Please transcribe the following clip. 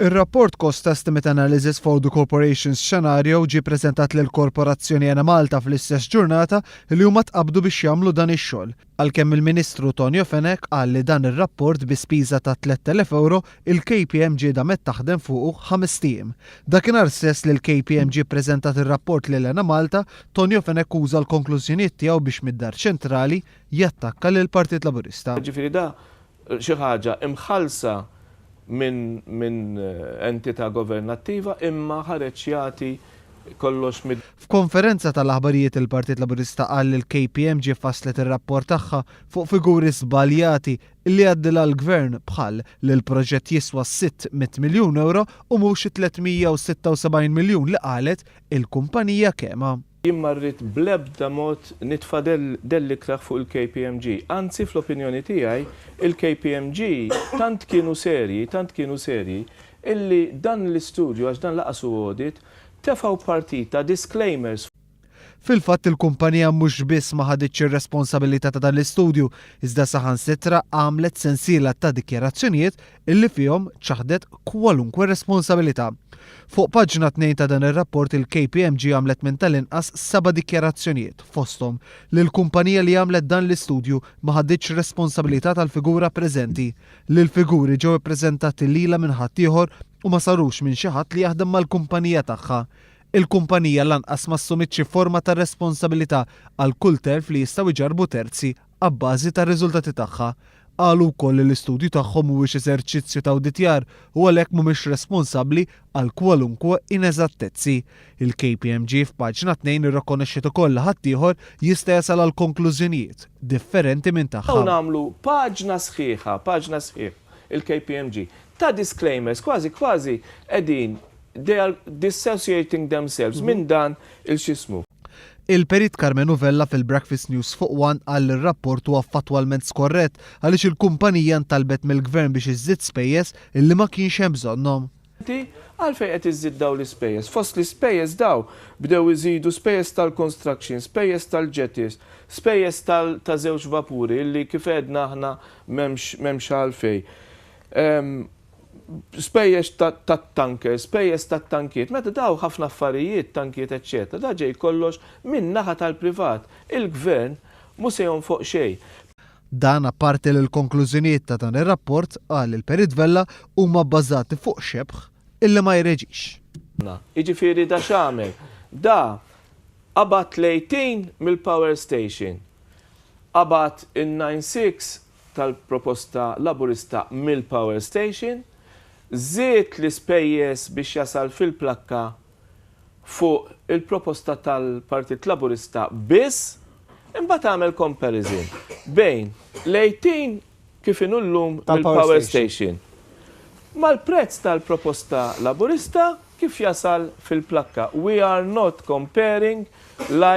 Ir-rapport Cost Estimate Analysis for the Corporation's Scenario ġie ppreżentat lill-Korporazzjoni Enemalta fl-istess ġurnata li huma tqabbdu biex jagħmlu dan ix-xogħol. Għalkemm il-Ministru Tonio Fenech qal li dan ir-rapport bi spiża ta' 3,000 ewro il-KPMG damet taħdem fuqu ħamest ijiem. Dakinhar stess li l-KPMG ppreżentat ir-rapport lil Enemalta, Tonio Fenech uża l-konklużjonijiet tiegħu biex mid-Dar Ċentrali jattakka lill-Partit Laburista. Jiġifieri da xi ħaġa imħallsa minn minn entità governattiva imma ħareġ jagħti kollox mid. F'konferenza tal-aħbarijiet il-Partit Laburista qal li l-KPMG fasslet ir-rapport tagħha fuq figuri żbaljati li għaddilha l-Gvern bħal li l-proġett jiswa 600 miljun ewro u mhux it-376 miljun li qalet il-kumpanija Kema. Jien ma rrid bl-ebda mod nitfa' dell ikrah fuq il-KPMG. Anzi, fl-opinjoni tiegħi, il-KPMG tant kienu serji, tant kienu serji, illi dan l-istudju, għax dan lanqas hu audit, tefgħu partita disclaimers. Fil-fatt il-kumpanija mhux biss ma ħaditx ir-responsabilità ta' dan l-istudju, iżda saħansitra għamlet sensiela ta' dikjarazzjonijiet illi fihom ċaħdet kwalunkwe responsabilità. Fuq paġna 2 ta' dan ir-rapport il-KPMG għamlet minn tal-inqas seba' dikjarazzjonijiet, fosthom li l-kumpanija li għamlet dan l-istudju ma ħaditx responsabilità tal-figura preżenti, li l-figuri ġew ippreżentati lilha minn ħaddieħor u ma sarux minn xi ħadd li jaħdem mal-kumpanija tagħha. Il-kumpanija lanqas ma assumiet xi forma ta' responsabilità għal kull telf li jistgħu jġarrbu terzi abbażi tar-riżultati tagħha. Qalu wkoll li l-istudju tagħhom mhuwiex eżerċizzju ta' awditjar u għalhekk mhumiex responsabbli għal kwalunkwe ineżattezzi. Il-KPMG f'paġna 2 irrokonoxxiet ukoll li ħaddieħor jista' jasal għal konklużjonijiet differenti minn tagħha. Dawn għamlu paġna sħiħa, paġna sħiħ, il-KPMG, ta' disclaimers, kważi kważi qegħdin they are dissociating themselves minn dan il-x'ismu. Il-Perit Karmenu Vella fil-Breakfast News fuq One qal li r-rapport huwa fattwalment skorrett għaliex il-kumpanija ntalbet mill-Gvern biex iżżid spejjeż illi ma kienx hemm bżonnhom. Inti għalfejn qed iżżid dawn l-ispejjeż? Fost l-ispejjeż daw bdew iżidu spejjeż tal-construction, spejjeż tal-jetties, spejjeż tal ta' żewġ vapuri illi kif għedna aħna m'hemmx m'hemmx għalfejn. Spejjeż tat-tankers, spejjeż tat-tankiet, meta daw ħafna affarijiet, tankiet eċċetera, da ġej kollox min-naħa tal-privat. Il-Gvern mhu se jonfoq xejn. Dan apparti li l-konklużjonijiet ta' dan ir-rapport, qal il-Perit Vella, huma bbażati fuq xebh illi ma jreġix. Jiġifieri da x'għamel? Da qabad l-18 mill-power station, qabad in-96 tal-proposta Laburista mill-power station, żied l-ispejjeż biex jasal fil-plakka fuq il-proposta tal-Partit Laburista biss, imbagħad għamel comparison bejn l-18 kif inhu llum mill-power station mal-prezz tal-proposta Laburista kif jasal fil-plakka. We are not comparing like.